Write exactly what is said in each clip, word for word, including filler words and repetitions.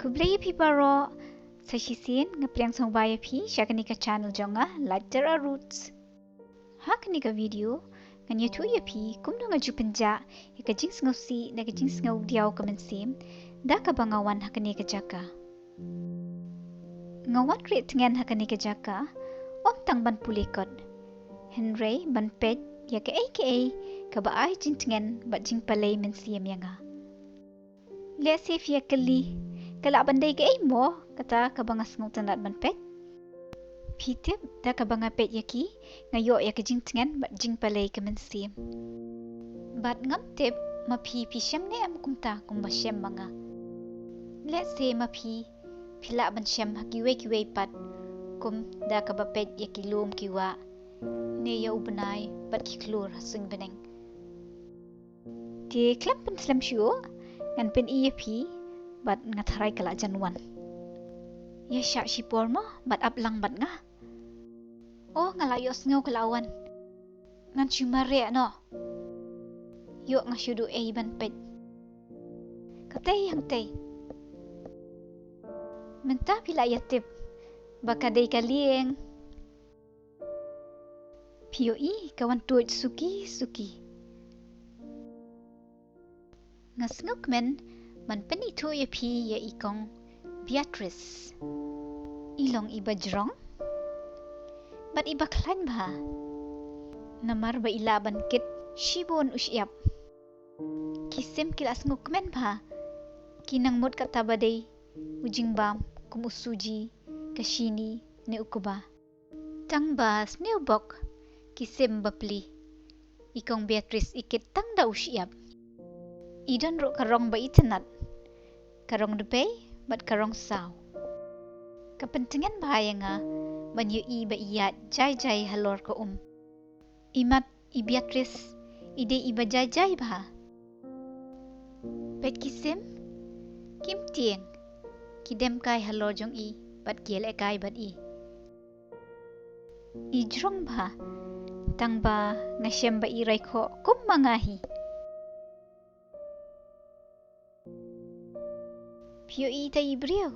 Khublei ïa phi baroh. Sa shisien nga pdiang sngewbha ïa phi sha kane ka channel jong nga, Light Tara Roots. Ha kane ka video ngan ïathuh ïa phi kumno nga ju pynjah ïa ka jingsngewsih ne ka jingsngew diaw ka mynsiem da kaba nga wan ha kane ka jaka. Nga wan rieh tngen ha kane ka jaka ym tang ban pule kot, hynrei ban peit ïa kaei kaei kaba ai jingtngen bad jingpalei mynsiem ïa nga. Lehse phi ïa kylli, ka lah ban dei kaei mo kata kaba nga sngewtynnat ban peit? Phi tip, da kaba nga peit ïa ki, nga ïoh ïa ka jingtngen bad jingpalei ka mynsiem. Bad ngam tip ma phi, phi shem ne em kumta kumba shem ma nga. Lehse ma phi, phi lah ban shem ha kiwei kiwei pat, kum da kaba peit ïa ki lum ki wah, ne ïa u bnai bad ki khlur ha suiñ bneng. Te khlem pynslem shuh, ngan pyni ïa phi, bad nga tharai ka la jan wan. Ïa shah shipor mo, bad ap lang bad nga. O, nga la ïohsngew ka la wan. Ngan shu mareh noh. Ïoh nga shu duh ei ban peit. Katei hangtei. Mynta phi la ïa tip ba ka dei ka lieng. Phi ïohi ka wan tuid suki suki. Nga sngewkmen ban pynithuh ïa phi ïa i kong Beatrice. I long iba jrong bad iba khlaiñ bha. Namar ba i lah ban kit shibun u shyiap. Ki sim ki la sngewkmen bha. Ki nang mut kata ba dei u jingbam kum u suji, ka shini ne u kba. Tang ba sniew bok ki sim bapli. I kong Beatrice i kit tang da u shyiap. I don ruh ka rong ba itynnat, ka rong dpei bad ka rong saw. Ka pyntngen bha ïa nga ban ïohi ba i ïaid jai jai halor ka um. Imat i Beatrice i dei iba jai jai bha. Peit ki sim, kim tieng, ki dem kai halor jong i bad ki leh kai bad i. I jrong bha, tang ba nga shem ba i raikhoh kum ma nga hi. Phi ïohi ita i briew?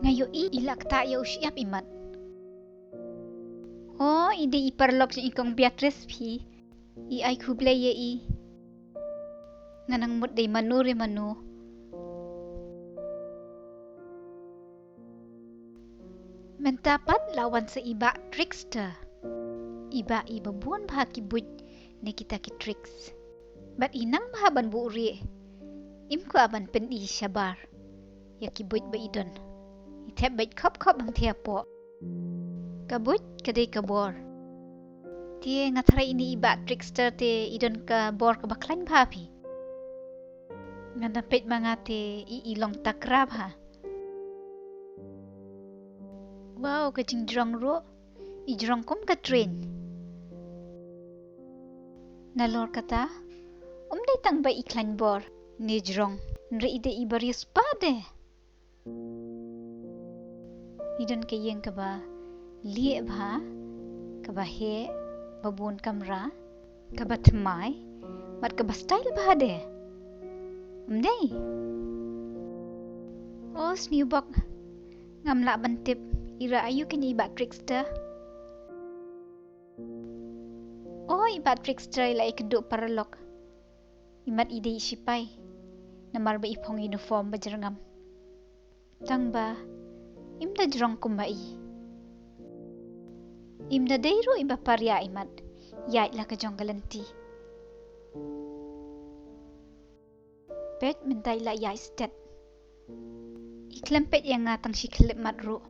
Nga ïohi i la ktah ïa u shyiap imat. O, i dei i paralok jong i kong Beatrice phi. I ai khublei ïa i. Nga nang mut dei mano re mano. Mynta pat la wan sa i bah Trickster. I bah iba bun bha ki buit ne kita ki tricks. Bad i nang bha ban buh rieh. Im kwah ban pyni shabar ïa ki buit ba i don. I thep beit khop khop hangthie hapoh. Ka buit ka dei ka bor. Te nga tharai ine i bah Trickster te i don ka bor kaba khlaiñ bha phi. Ngan da peit ma nga te i, i long takra bha. Wow, ka jingjrong ruh i jrong kum ka train. Nalor kata, um dei tang ba i khlaiñ bor ne jrong, hynrei i dei iba riewspah de. I don ka ïing kaba lieh bha, kaba heh, ba bun kamra, kaba thymmai bad kaba style bha de. Ym dei? O sniewbok, ngam lah ban tip i ra aïu kine i bah Trickster. O i bah Trickster i la ïakynduh paralok. Imat i dei i shipai namar ba i phong uniform ba jyrngam. Tang ba im da jrong kumba i. Im da dei ruh iba par ïa imat, ïaid la ka jong ka lynti. Peit mynta i la ïaid stet. I khlem peit ïa nga tang shi khyllipmat ruh.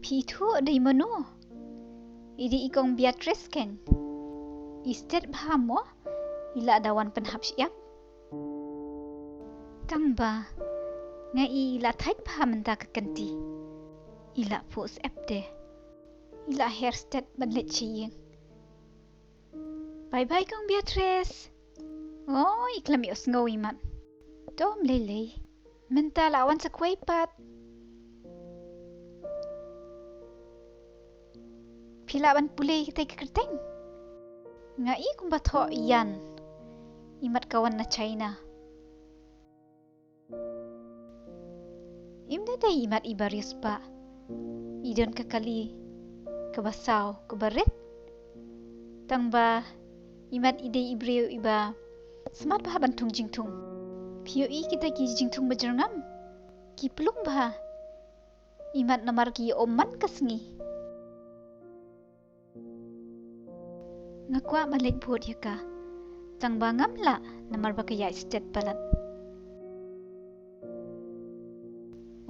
Phi ithuh dei mano? I dei i kong Beatrice kein. I stet bha mo, i la da wan pynhap shyiap. Tang ba nga i, i la thait bha mynta ka kynti. I la phuh syep de. I la her stet ban leit sha ïing. Bye bye kong Beatrice. O, i khlem ïohsngew imat. To ym lei lei. Mynta la wan sa kawei pat. Phi lah ban pule ïa katei ka kyrteng? Nga i kumba thoh Ïan. Imat ka wan na China. Im da dei imat i ba riewspah. I don ka kali kaba saw kaba rit. Tang ba imat i dei i briew i ba smat bha ban thung jingthung. Phi ïohi kita ki jingthung ba jyrngam, ki plung bha. Imat namar ki ïa um man ka sngi. Nga kwah ban leit bud ïa ka, tang ba ngam lah namar ba ka ïaid stet palat.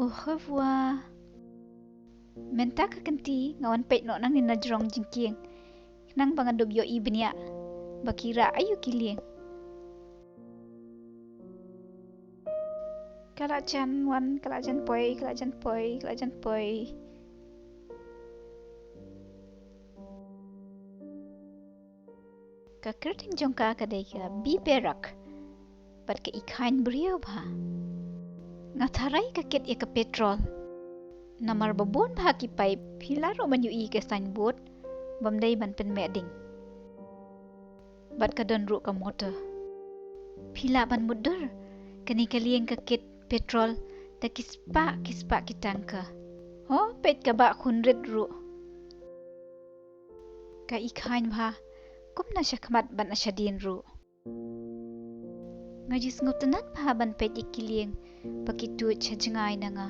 Au revoir. Mynta ka kynti nga wan peit noh nangne na jrong jingkieng, khnang ba ngan dup ïohi bniah ba ki rah aïu ki lieng. Ka la jan wan, ka la jan poi, ka la jan poi, ka la jan poi. Ka kyrteng jong ka ka dei ka Biberak. Bad ka i khaiñ briew bha. Nga tharai ka kit ïa ka petrol. Namar ba bun bha ki paip, phi lah ruh ban ïohi ka signboard, bym dei ban pynmeh ding. Bad ka don ruh ka motor. Phi lah ban mutdur, kane ka lieng ka kit petrol da ki spah ki spah ki tanka. Ho, peit ka bah khun rit ruh. Ka i khaiñ bha, kumno shakhmat bad na shadien ruh. Nga ju sngewtynnat bha ban peit ïa ki lieng ba ki tuid sha jngai na nga.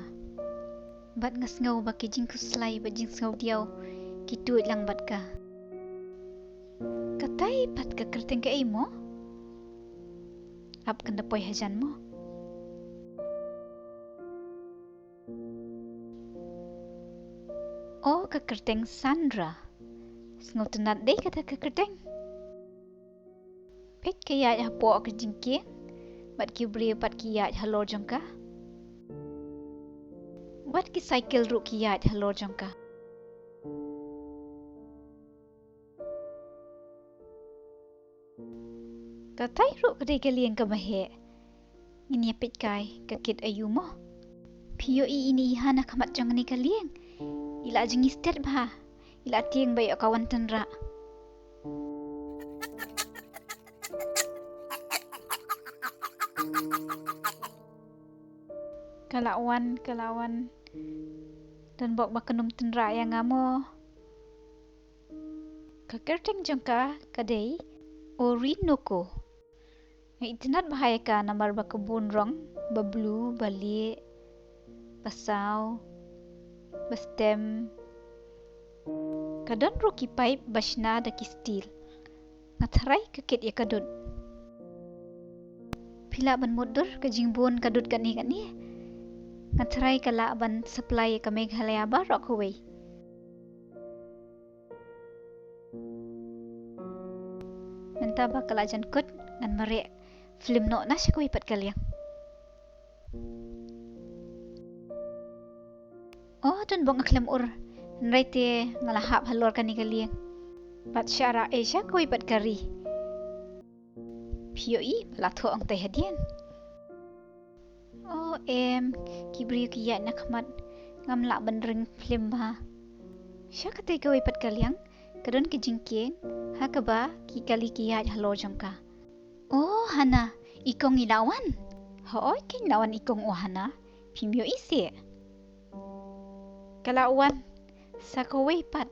Bad nga sngew ba ki jingkhuslai bad jingsngewdiaw ki tuid lang bad ka. Katai pat ka kyrteng kaei mo? Ap kan da poi hajan mo. O, ka kyrteng Sandra. Sngewtynnat dei kata ka kyrteng. Peit ka ïaid hapoh ka jingkieng, bad ki briew pat ki ïaid halor jong ka. Bad ki cycle ruh ki ïaid halor jong ka. Katai ruh ka dei ka lieng kaba heh. Ngin ïa peit kai ka kit aïu mo. Phi ïohi ine i ha na khmat jong kane ka lieng. I la jngi stet bha. I la tieng ba ïoh ka wan tynrah. Ka la wan, ka la wan. Don bok ba kan ym tynrah ïa nga mo. Ka kyrteng jong ka ka dei Orinoco. Nga itynnat bha ïa ka namar ba ka bun rong, ba blue, ba lieh, ba saw, ba stem. Ka don ruh ki paip ba shna da ki steel. Nga tharai ka kit ïa ka dud. Phi lah ban mutdur ka jingbun ka dud kane kane. Nga tharai ka lah ban supply ïa ka Meghalaya baroh kawei. Mynta ba ka la jan kut, ngan mareh film noh na sha kawei pat ka liang. O, don bok nga khlem ur. Hynrei te nga la hap halor kane ka lieng. Bad sha rah ei sha kawei pat ka ri. Phi ïohi ba la thoh ong tai hadien. O em, ki briew ki ïaid na khmat, ngam lah ban ring film bha. Sha katei kawei pat ka liang, ka don ka jingkieng, ha kaba ki kali ki ïaid halor jong ka. O Hana, i kong i la wan. Hooid, keiñ la wan i kong o Hana. Phim ïohi seh. Ka la wan sa kawei pat.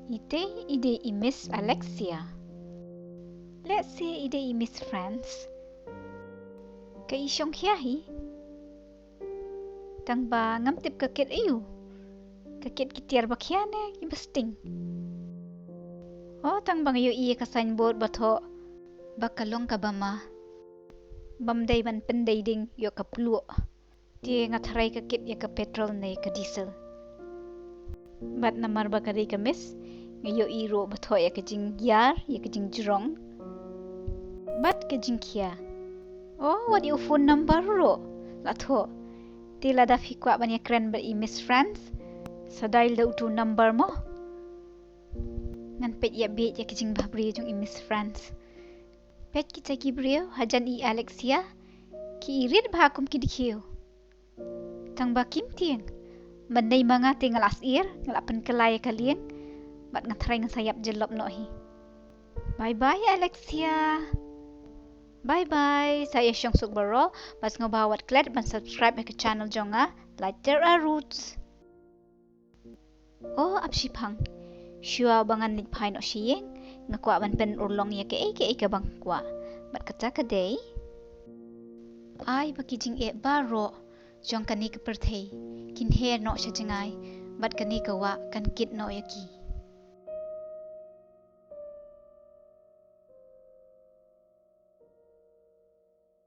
Ite i dei i Miss Alexia. Lehse i dei i Miss France. Ka i shong khia hi. Tang ba ngam tip ka kit aïu. Ka kit ki tiar ba khia ne ki ba sting. O, tang ba nga ïohi ïa ka signboard ba thoh ba ka long kaba ma. Bym dei ban pyndei ding ïoh ka pluh. Te nga tharai ka kit ïa ka petrol ne ka diesel. Bad namar ba ka dei ka Miss, nga ïohi ruh ba thoh ïa ka jingïar, ïa ka jingjrong. Bad ka jingkhia. O, wat ïa u phone number ruh la thoh. Te lada phi kwah ban ïakren bad i Miss France, sa dial da utu u number mo. Ngan peit ïa bieit ïa ka jingbhabriew jong i Miss France. Peit kita ki briew hajan i Alexia, ki irit bha kum ki dkhiew. Tang ba kim tieng. Ban dei ma nga te nga la syier, nga la pynkylla ïa ka lieng, bad nga tharai ngan sa ïap jyllop noh hi. Bye bye Alexia. Bye bye. Sa ïa shong suk baroh, bad sngewbha wat klet ban subscribe ha ka channel jong nga, Lighter A Roots. Oh, ap shiphang. Shuwa ba ngan leit phai noh sha ïing, nga kwah ban pynurlong ïa kaei kaei kaba nga kwah. Bad kata ka dei, ai ba ki jingeh baroh jong kane ka pyrthei kin her noh sha jngai, bad kane ka wah kan kit noh ïa ki.